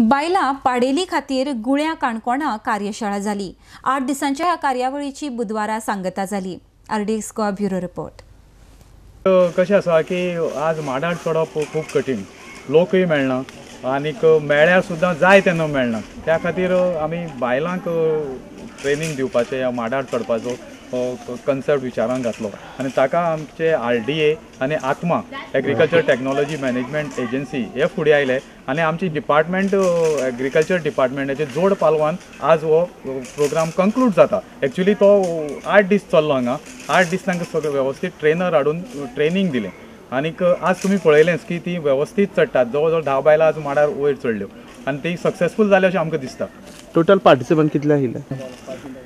बायलां पाडेली खातीर गुळ्या काणकोणा कार्यशाळा जाली. 8 दिसांच्या ह्या कार्यावळीची बुधवारा सांगता जाली. RDX Goa bureau report. कशें आसा की आज माडार चडप खूब कठीण, लोकूय मेळना आनीक मेळ्यार सुद्दां जाय तेन्ना मेळना. त्या खातीर आमी बायलांक ट्रेनींग दिवपाचें ह्या माडार चडपाचो कन्सेप्ट विचारान घातलो आनी ताका आमचे RDA आनी आत्मा एग्रीकल्चर टॅक्नॉलॉजी मॅनेजमेंट एजन्सी हे फुडें आयले आनी आमची डिपार्टमेंट एग्रीकल्चर डिपार्टमेंटाचे जोड पालवान आज हो प्रोग्राम कंक्लूड जाता. एक्चुली तो 8 दीस चल्लो. हांगा 8 दीस तांकां सगळें वेवस्थीत ट्रेनर हाडून ट्रेनींग दिलें आनीक आज तुमी पळयलेंच की ती वेवस्थीत चडटात. जवळ जवळ 10 बायलां आज माडार वयर चडल्यो आनी ती सक्सेसफूल जाली अशें आमकां दिसता. टोटल पार्टिसिपंट कितले आशिल्ले?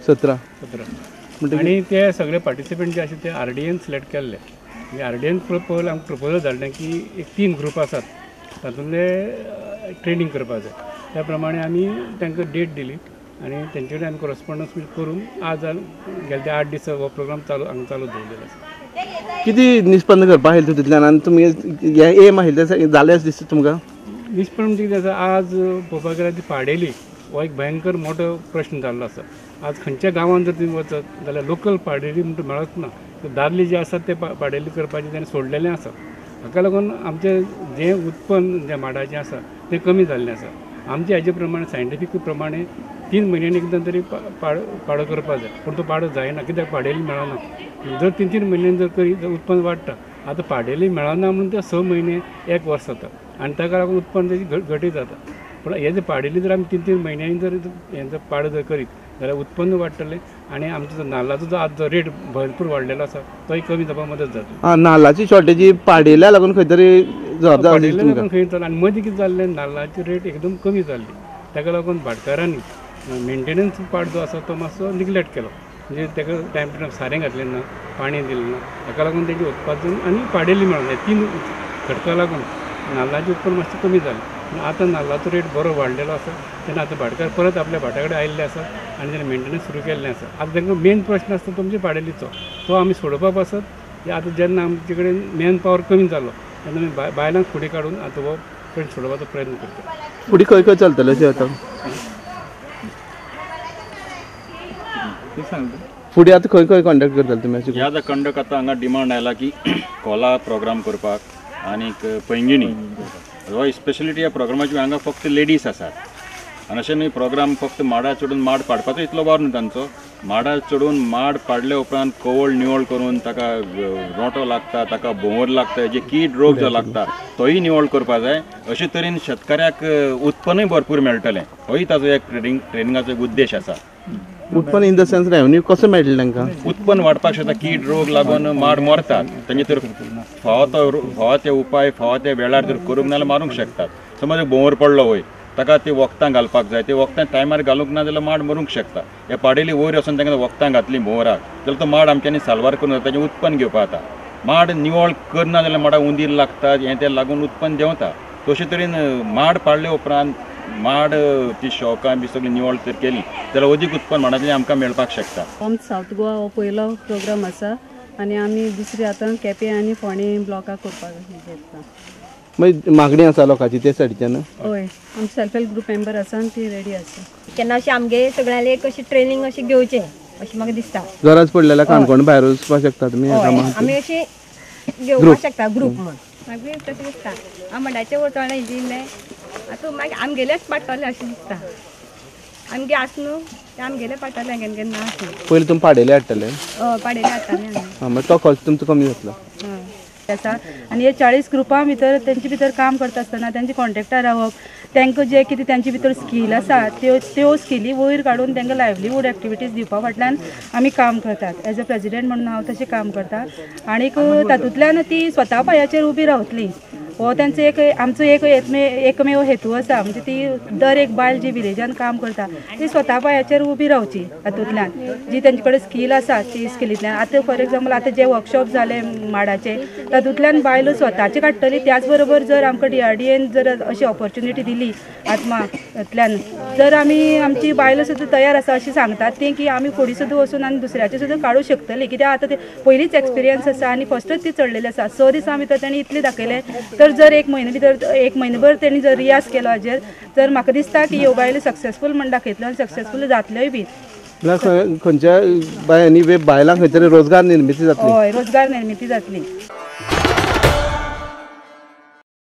17. आनी ते सगळे पार्टिसिपंट जे आसा ते RDN select केल्ले. म्हणजे RDN पयलीं आमकां प्रपोजल धाडलें की एक 3 ग्रुप आसात तातूंतले ट्रेनींग करपाक जाय. त्या प्रमाणे आमी तांकां डेट दिली आनी तेंचे कडेन आमी कॉरस्पोंडन्स बी करून आज गेले ते 8 दीस हो प्रोग्राम चालू हांगा चालू दवरलेलो आसा. कितें निष्पन्न करपा आशिल्लें तितूंतल्यान आनी तुमी हें एम आशिल्लें जालें अशें दिसता तुमकां? निष्पन्न म्हणजे कितें आसा, आज पळोवपाक गेल्यार ती पाडेली हो एक भयंकर मोठो प्रश्न जाल्लो आसा. आज खंयच्या गांवांत जर तुमी वचत जाल्यार लोकल पाडेली म्हणटा मेळच ना. दादले जे आसात ते पाडेली करपाचें ताणें सोडलेलें आसा. हाका लागून आमचें जें उत्पन्न जें माडाचें आसा तें कमी जाल्लें आसा. आमचे हाजे प्रमाणे सायंटिफीक प्रमाणे 3 म्हयन्यांनी एकदां तरी पाडो करपाक जाय, पूण तो पाडो जायना कित्याक पाडेली मेळना. जर 3-3 म्हयन्यांनी जर करीत जाल्यार उत्पन्न वाडटा. आतां पाडेली मेळना म्हणून ते 6 म्हयने 1 वर्स जाता आनी ताका लागून उत्पन्न तेजी घटी जाता. पूण हे जर पाडेली जर आमी 3-3 म्हयन्यांनी जर हें जर पाडो जर करीत जाल्यार उत्पन्न वाडटलें आनी आमचो जो नाल्लाचो जो आज जो रेट भरपूर वाडलेलो आसा तोय कमी जावपाक मदत जातली. आं, नाल्लाची शॉर्टेजी पाडेल्या लागून खंय तरी जबाबदार पाडेल्या लागून खंय जालें आनी मदीं कितें जाल्लें, नाल्लाची रेट एकदम कमी जाल्ली. ताका लागून भाटकारांनी मेंटेनन्स पार्ट जो आसा तो मातसो निग्लेक्ट केलो. म्हणजे ताका टायम टू टायम सारें घातलें ना, पाणी दिलें ना, ताका लागून तेजें उत्पादन आनी पाडेली मेळना. 3 घटका लागून नाल्लाचें उत्पन्न मातशें कमी जालें. पूण आतां नाल्लाचो रेट बरो वाडलेलो आसा तेन्ना आतां भाटकार परत आपल्या भाटा कडेन आयिल्ले आसा आनी तेणें मेंटेनन्स सुरू केल्लें आसा. आतां तांकां मेन प्रश्न आसता तुमचे पाडेलीचो, तो आमी सोडोवपा पासत आतां जेन्ना आमचे कडेन मॅन पावर कमी जालो तेन्ना आमी बायलांक फुडें काडून आतां हो प्रश्न सोडोवपाचो प्रयत्न करता. फुडें खंय खंय चलतलें अशें आतां? फुडें आतां खंय खंय कंडक्ट करतले तुमी? ह्या आतां कंडक्ट आतां हांगा डिमांड आयला की कोला प्रोग्राम करपाक आनीक पैंगिणी हो स्पेशलिटी ह्या प्रोग्रामाची. हांगा फक्त लेडीज आसात आनी अशें न्हय प्रोग्राम फक्त माडार चडून माड पाडपाचो इतलो वावर न्हय तांचो. माडार चडून माड पाडले उपरांत कवळ निवळ करून ताका रोंटो लागता, ताका भोंवर लागता, जे कीड रोग जो लागता तोय निवळ करपाक जाय. अशे तरेन शेतकऱ्याक उत्पन्नूय भरपूर मेळटलें, होय ताजो एक ट्रेनिंगाचो एक उद्देश आसा. उत्पन्न इन the sense revenue कसो मेळटलें तांकां? उत्पन्न वाडपाक शकता. कीड रोग लागून माड मरतात, तेंचे तर फावो तो फावो ते उपाय फावो त्या वेळार जर करूंक ना जाल्यार मारूंक शकतात. समज भोंवर पडलो वय, ताका ती वखदां घालपाक जाय, ती वखदां टायमार घालूंक ना जाल्यार माड मरूंक शकता. ह्या पाडेली वयर वचून तांकां वखदां घातलीं भोंवराक जाल्यार तो माड आमच्यांनी साल्वार करून ताजें उत्पन्न घेवपाक जाता. माड निवळ करना जाल्यार माडाक उंदीर लागतात, हें तें लागून उत्पन्न देंवता. तशे तरेन माड पाडले उपरांत माड ती शोकां बी सगळीं निवळ जर केली जाल्यार अदीक उत्पन्न माडांतल्यान आमकां मेळपाक शकता. सावथ गोवा हो पयलो प्रोग्राम आसा आनी आमी दुसरी आतां केपें आनी फोंडें ब्लॉकाक करपाक घेतला. मागीर मागणी आसा लोकांची ते सायडीच्यान? हय, आमचे सेल्फ हेल्प ग्रूप मेंबर आसा आनी ती रेडी आसा. केन्ना अशें आमगे सगळ्यांले एक अशी ट्रेनींग अशी घेवचें अशें म्हाका दिसता. गरज पडलेल्या काणकोण भायर वचपाक शकता तुमी? आमी अशी घेवपाक शकता ग्रूप म्हूण मागीर तशें दिसता. हांव माडाचें वचोना इल्लें आतां मागीर आमगेलेच पाडटलें अशें दिसता. आमगे आस न्हू ते आमगेले पाडटलें, केन्ना केन्ना आस न्हू. पयलीं तुमी पाडेले हाडटले? हय, पाडेले हाडटाले आमी. मागीर तो खर्च तुमचो कमी जातलो. आसा आनी हे 40 ग्रुपां भितर तेंचे भितर काम करता आसतना तेंचे कॉन्टेक्टार रावप, तांकां जे कितें तेंचे भितर स्कील आसा त्यो स्किली वयर काडून तांकां लायवलीहूड एक्टिविटीज दिवपा फाटल्यान आमी काम करतात. एज अ प्रेजिडेंट म्हणून हांव तशें काम करता आनीक तातूंतल्यान ती स्वता पांयाचेर उबी रावतली हो तेंचो एक आमचो एक एकमेव हेतू आसा. म्हणजे ती दर एक बायल जी विलेजान काम करता ती स्वता पांयाचेर उबी रावची. तातूंतल्यान जी तेंचे कडेन स्कील आसा ती स्किलींतल्यान आतां फॉर एग्जाम्पल आतां जे वर्कशॉप जाले माडाचे तातूंतल्यान बायलो स्वताचे काडटली. त्याच बरोबर जर आमकां DRDAन जर अशी ऑपॉर्च्युनिटी दिली आत्मांतल्यान जर आमी आमची बायलो सुद्दां तयार आसा अशें सांगतात ती की आमी फुडें सुद्दां वचून आनी दुसऱ्याचे सुद्दां काडूं शकतली. कित्याक आतां ते पयलींच एक्सपिरियन्स आसा आनी फस्टच ती चडलेली आसा. 6 दिसां भितर तांणी इतलें दाखयलें तर तर जर एक म्हयने भितर एक म्हयनोभर तेणी जर रियाज केलो हाजेर तर म्हाका दिसता की ह्यो बायलो सक्सेसफूल म्हण दाखयतल्यो आनी सक्सेसफूल जातल्योय बी. खंयच्या बायांनी बायलांक खंय तरी रोजगार निर्मिती जातली. हय, रोजगार निर्मिती जातली.